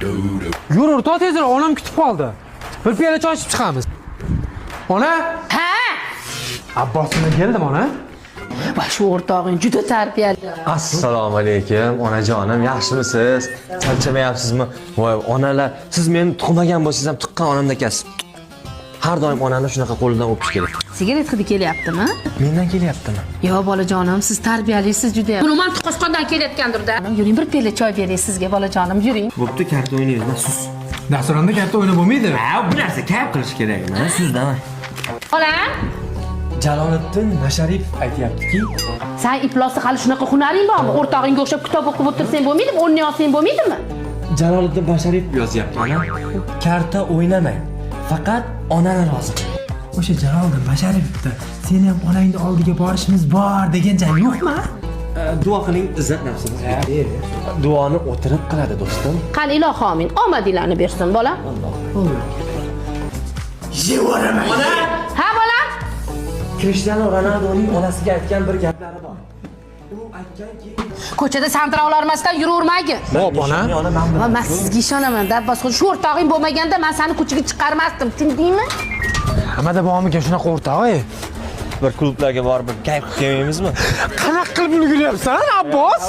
Yur, o'rtoq, tezroq, onam kutib qoldi. Bir piyola choy ichib chiqamiz. Ona! Ha! Abbos bilan keldim, ona. Va shu o'rtog'ing juda tarbiyali. Assalomu alaykum, onajonim, yaxshimisiz? Charchamayapsizmi? Voy, onalar, siz meni tug'magan bo'lsangiz ham tuqqan onamdakasiz. Har doim onani shunaqa qo'lidan o'pish kerak. Sigaret hidi kelyaptimi? Mendan kelyaptimi? Yo, bolajonim, siz tarbiyalisiz juda. Buni man tuqqosqondan kelayotgandir-da. Yuring, bir piyola choy beray sizga, bolajonim, yuring. Bo'pti, karta o'ynaymiz, sus. Dasturxonda katta o'ynab bo'lmaydi. Ha, bu narsa kayf qilish kerak, mana sus, давай. Bolam, Jaloliddin Masharipov aytyaptiki, san iflosda hali shunaqa hunaring bormi? O'rtog'ingga o'xshab kitob o'qib o'tirsang bo'lmaydimi? O'rni olsang bo'lmaydimi? Jaloliddin Masharipov yozyapti, ona. Karta o'ynamang, faqat onani rozi qiling. O'sha Jaloliddin Masharipovda seni ham onangni oldiga borishimiz bor degan jang yo'qmi? Duo qiling, izzat nafsimiz. Duoni o'tirib qiladi, do'stim. Qani, ilohi omin. Omadinglarni bersin, bolam. Ona! Ha, bolam? Krishtianu Ronaldoning onasiga aytgan bir gaplari bor. U aytganki, Ko'chada sandiroqlarmasdan yuravermagin. Xo'p, ona. Ona, men Va man sizga ishonaman, Abbosxon. Shu o'rtog'ing bo'lmaganda man seni ko'chaga chiqarmasdim, tushundingmi? Hammada bormikan shunaqa o'rtoq, ey? Bir klublarga borib bir kayf qilib kelmaymizmi? Qanaqa qilib ulguryapsan, Abbos?